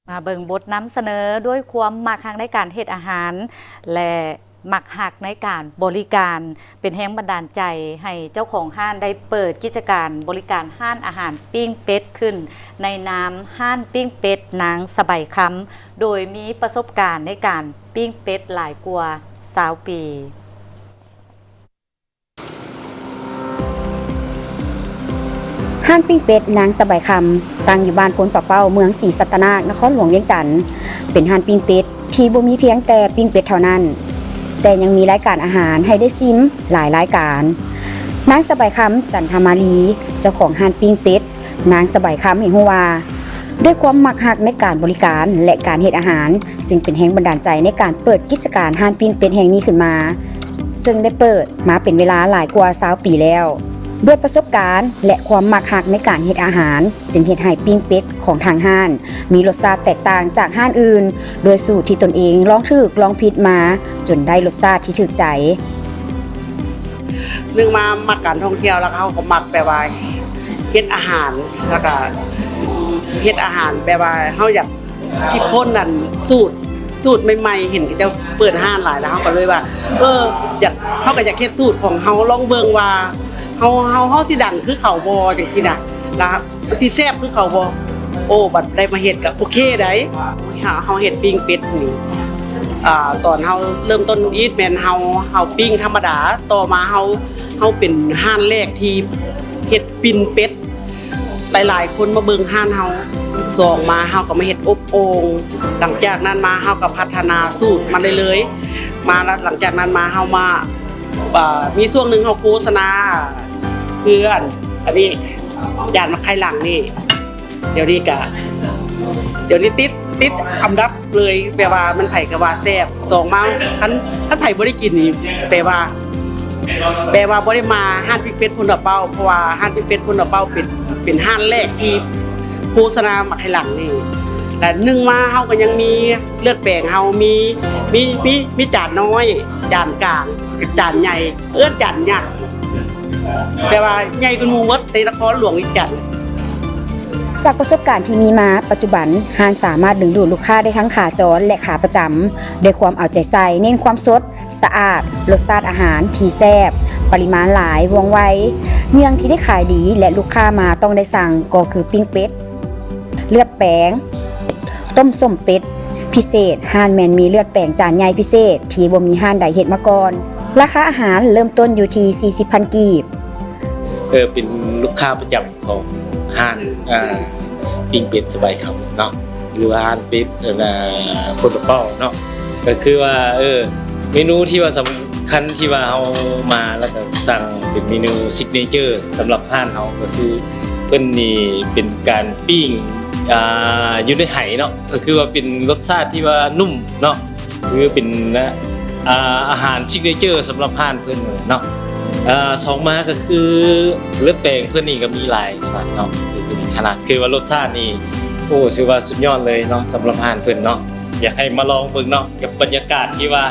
ມາເບິ່ງບົດນຳສະເໜີ ດ້ວຍຄວາມມັກຮັກໃນການເຮັດອາຫານ ແລະ ມັກຮັກໃນການບໍລິການ ເປັນແຮງບັນດານໃຈໃຫ້ເຈົ້າຂອງຮ້ານໄດ້ເປີດກິດຈະການບໍລິການຮ້ານອາຫານປີ້ງເປັດຂຶ້ນ ໃນນາມຮ້ານປີ້ງເປັດນາງສະໄບຄຳ ໂດຍມີປະສົບການໃນການປີ້ງເປັດຫຼາຍກວ່າຊາວປີ. ຮ້ານປີ້ງເປັດນາງສະໄບຄຳ ຕັ້ງຢູ່ບ້ານໂພນປາເປົ້າ ເມືອງສີສັດຕະນາກ ນະຄອນຫຼວງວຽງຈັນ ເປັນຮ້ານປີ້ງເປັດທີ່ບໍ່ມີພຽງແຕ່ປີ້ງເປັດເທົ່ານັ້ນ ແຕ່ຍັງມີລາຍການອາຫານໃຫ້ໄດ້ຊິມຫຼາຍລາຍການ. ນາງສະໄບຄຳ ຈັນທະມາລີ ເຈົ້າຂອງຮ້ານປີ້ງເປັດ ນາງສະໄບຄຳໃຫ້ຮູ້ວ່າ ດ້ວຍຄວາມມັກຮັກໃນການບໍລິການ ແລະ ການເຮັດອາຫານ ຈຶ່ງເປັນແຮງບັນດານໃຈໃນການເປີດກິດຈະການຮ້ານປີ້ງເປັດແຫ່ງນີ້ຂຶ້ນມາ, ເຊິ່ງໄດ້ເປີດມາເປັນເວລາຫຼາຍກວ່າຊາວປີແລ້ວ. ດ້ວຍປະສົບການ ແລະ ຄວາມມັກຮັກໃນການເຮັດອາຫານ ຈຶ່ງເຮັດໃຫ້ປີ້ງເປັດຂອງທາງຮ້ານມີລົດຊາດແຕກຕ່າງຈາກຮ້ານອື່ນ ໂດຍສູດທີ່ຕົນເອງລອງຖືກລອງຜິດມາ ຈົນໄດ້ລົດຊາດທີ່ຖືກໃຈ. ໜຶ່ງມາມັກການທ່ອງທ່ຽວ ແລ້ວເຮົາກໍມັກແບບວ່າເຮັດອາຫານ ແລ້ວກໍເຮັດອາຫານແບບວ່າເຮົາຢາກຄິດຄົ້ນອັນສູດ ສູດໃໝ່ໆ ເຫັນເຂົາເຈົ້າເປີດຮ້ານຫຼາຍ ແລ້ວເຮົາກໍເລີຍວ່າ ເອີ ຢາກ ເຮົາກໍຢາກເຮັດສູດຂອງເຮົາ ລອງເບິ່ງວ່າເຮົາ ເຮົາ ເຮົາຊິດັງຄືເຂົາບໍ່ ຈັ່ງຊີ້ນະ ແລ້ວຊິແຊບຄືເຂົາບໍ່. ໂອ້ ບັດໄດ້ມາເຮັດກໍໂອເຄໄດ໋. ເຮົາ ເຮົາເຮັດປີ້ງເປັດນີ້ ອ່າ ຕອນເຮົາເລີ່ມຕົ້ນອີດແມ່ນເຮົາ ເຮົາປີ້ງທຳມະດາ ຕໍ່ມາເຮົາ ເຮົາເປັນຮ້ານແລກທີ່ເຮັດປີ້ງເປັດ ຫຼາຍໆຄົນມາເບິ່ງຮ້ານເຮົາ. ສອງມາເຮົາກໍມາເຮັດອົບໂອ່ງ ຫຼັງຈາກນັ້ນມາເຮົາກໍພັດທະນາສູດມາເລື້ອຍໆ ມາ ແລ້ວຫຼັງຈາກນັ້ນມາເຮົາມາ ອ່າ ມີຊ່ວງໜຶ່ງເຮົາໂຄສະນາ ຄືອັນ ອັນນີ້ ຈານໝາກໄຂ່ຫຼັງນີ້ ດຽວນີ້ກະ ດຽວນີ້ຕິດ ຕິດອັນດັບເລີຍ ແປວ່າມັນໃຜກະວ່າແຊບ. ສອງມາ ຄັນ ຄັນໃຜບໍ່ໄດ້ກິນນີ້ ແປວ່າ ແປວ່າບໍ່ໄດ້ມາຮ້ານປີ້ງເປັດໂພນປາເປົ້າ ເພາະວ່າຮ້ານປີ້ງເປັດໂພນປາເປົ້າເປັນ ເປັນຮ້ານແລກທີ່ໂຄສະນາໝາກໄຂ່ຫຼັງນີ້. ແລະ ໜຶ່ງມາເຮົາກໍຍັງມີເລືອດແປງ ເຮົາມີ ມີ ມີ ມີຈານນ້ອຍ ຈານກາງ ຈານໃຫຍ່ ເອີ້ນຈານຍັກ ແປວ່າໃຫຍ່ກວ່າໝູ່ໝົດໃນນະຄອນຫຼວງວຽງຈັນ. ຈາກປະສົບການທີ່ມີມາ ປັດຈຸບັນຮ້ານສາມາດດຶງດູດລູກຄ້າໄດ້ທັງຂາຈອນ ແລະ ຂາປະຈຳ ດ້ວຍຄວາມເອົາໃຈໃສ່ ເນັ້ນຄວາມສົດ, ສະອາດ, ລົດຊາດອາຫານທີ່ແຊບ, ປະລິມານຫຼາຍ, ວ່ອງໄວ. ເໜື່ອງທີ່ໄດ້ຂາຍດີ ແລະ ລູກຄ້າມາຕ້ອງໄດ້ສັ່ງກໍຄືປີ້ງເປັດ, ເລືອດແປງ, ຕົ້ມສົ້ມເປັດ. ພິເສດ, ຮ້ານແມ່ນມີເລືອດແປງຈານໃຫຍ່ພິເສດທີ່ບໍ່ມີຮ້ານໃດເຮັດມາກ່ອນ. ລາຄາອາຫານເລີ່ມຕົ້ນຢູ່ທີ່ສີ່ສິບພັນກີບ. ເອີ ເປັນລູກຄ້າປະຈຳຂອງຮ້ານ ອ່າ ປີ້ງເປັດສະໄບຄຳເນາະ ຫຼືວ່າຮ້ານເປັດ ອ່າ ໂພນປາເປົ້າເນາະ. ກໍຄືວ່າ ເອີ ເມນູທີ່ວ່າສຳຄັນທີ່ວ່າເຮົາມາແລ້ວກໍສັ່ງເປັນເມນູຊິກເນເຈີສຳລັບຮ້ານເຮົາ ກໍຄືເພິ່ນນີ້ເປັນການປີ້ງ ອ່າ ຢູ່ໃນໄຫເນາະ ກໍຄືວ່າເປັນລົດຊາດທີ່ວ່ານຸ້ມເນາະ ຄືເປັນ ອ່າ ອາຫານຊິກເນເຈີສຳລັບຮ້ານເພິ່ນເນາະ. ອ່າ ສອງມາກໍຄືເລືອດແປງເພິ່ນນີ້ກໍມີຫຼາຍຂະໜາດເນາະ ຄືຂະໜາດ ຄືວ່າລົດຊາດນີ້ ໂອ້ ຖືວ່າສຸດຍອດເລີຍເນາະ ສຳລັບຮ້ານເພິ່ນເນາະ. ຢາກໃຫ້ມາລອງເບິ່ງເນາະ ກັບບັນຍາກາດທີ່ວ່າ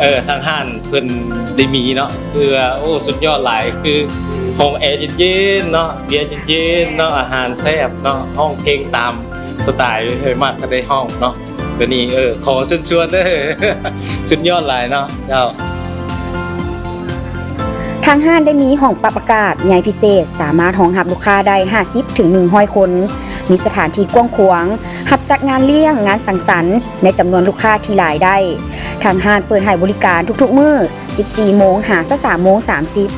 ເອີ ທາງຮ້ານເພິ່ນໄດ້ມີເນາະ ຄືວ່າ ໂອ້ ສຸດຍອດຫຼາຍ ຄືຫ້ອງແອເຢັນໆເນາະ ເບຍເຢັນໆເນາະ ອາຫານແຊບເນາະ ຮ້ອງເພງຕາມສະໄຕ ເອີ ມັກກໍໄດ້ຮ້ອງເນາະ. ຕົວນີ້ ເອີ ຂໍເຊີນຊວນເດີ ສຸດຍອດຫຼາຍເນາະເຈົ້າ. ທາງຮ້ານໄດ້ມີຫ້ອງປັບອາກາດໃຫຍ່ພິເສດ ສາມາດຮອງຮັບລູກຄ້າໄດ້ຫ້າສິບເຖິງໜຶ່ງຮ້ອຍຄົນ, ມີສະຖານທີ່ກວ້າງຂວາງ ຮັບຈັດງານລ້ຽງ, ງານສັງສັນ ໃນຈຳນວນລູກຄ້າທີ່ຫຼາຍໄດ້. ທາງຮ້ານເປີດໃຫ້ບໍລິການທຸກໆມື້ ສິບສີ່ໂມງຫາຊາວສາມໂມງສາມສິບ.